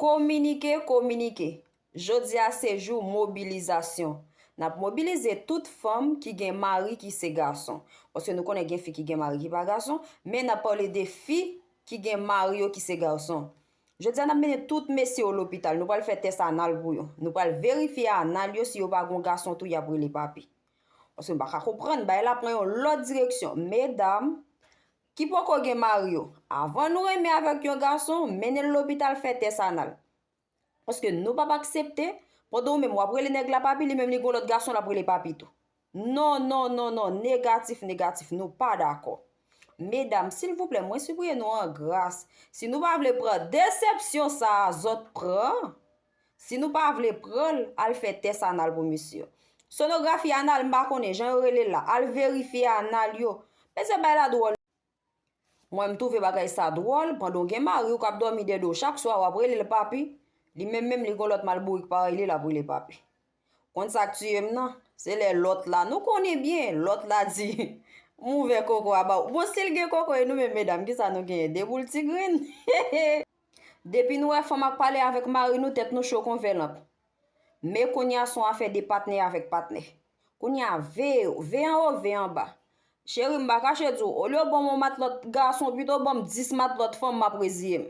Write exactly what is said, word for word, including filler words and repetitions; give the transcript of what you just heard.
Kominike, kominike. Jodi a se jou mobilizasyon. N ap mobilize tout fanm ki gen mari ki se gason. Paske nou konnen gen fi ki gen mari ki pa gason, men n ap pale de fi ki gen mari yo ki se gason. Jodi a n ap mennen tout mesye yo lopital. Nou pral fè tès anal pou yo. Nou pral verifye anal yo, si yo pa gen gason tou, y ap rele papi. Paske m pa ka konprann, bagay la pran yon lòt direksyon. Medam ki poko gen mari yo, avan nou renmen avèk yon gason, mennen l lopital fè tès anal. Paske nou p ap aksepte, pandan ou menm w ap rele nèg la papi, li menm li gen lòt gason l ap rele papi tou. Non, non, non, non, negatif, negatif, nou pa dakò. Medam, silvouplè, mwen sipriye nou an gras. Si nou pa vle pran desepsyon sa a zòt pran, si nou pa vle pran l, al fè tès anal pou misye. Sonografi anal, m pa konnen jan yo rele l la, al verifye anal yo. Mesye, bay la dwòl. Mwen, m twouve bagay sa dwòl, pandan w gen mari w k ap dòmi dèyè do w chak swa, w ap rele l papi, li menm menm li gen lòt malbourik parèy li, l ap rele papi. Konn sa k tiye m nan? Se lè lòt la, nou konnen byen, lòt la di, m ouvè koko a ba w. Bon, si l gen koko, e nou menm medam, kisa nou genyen? De boul ti grenn? Depi nou wè fanm ap pale avèk mari nou, tèt nou cho kon vè lanp. Men kounye a se yon afè de patnè avèk patnè. Kounye a, ve yo, ve anwo, ve anba. Cheri, m pa kache di w, olye w ban m yon matlòt gason, pito ban m dis matlòt fanm, m ap reziye m.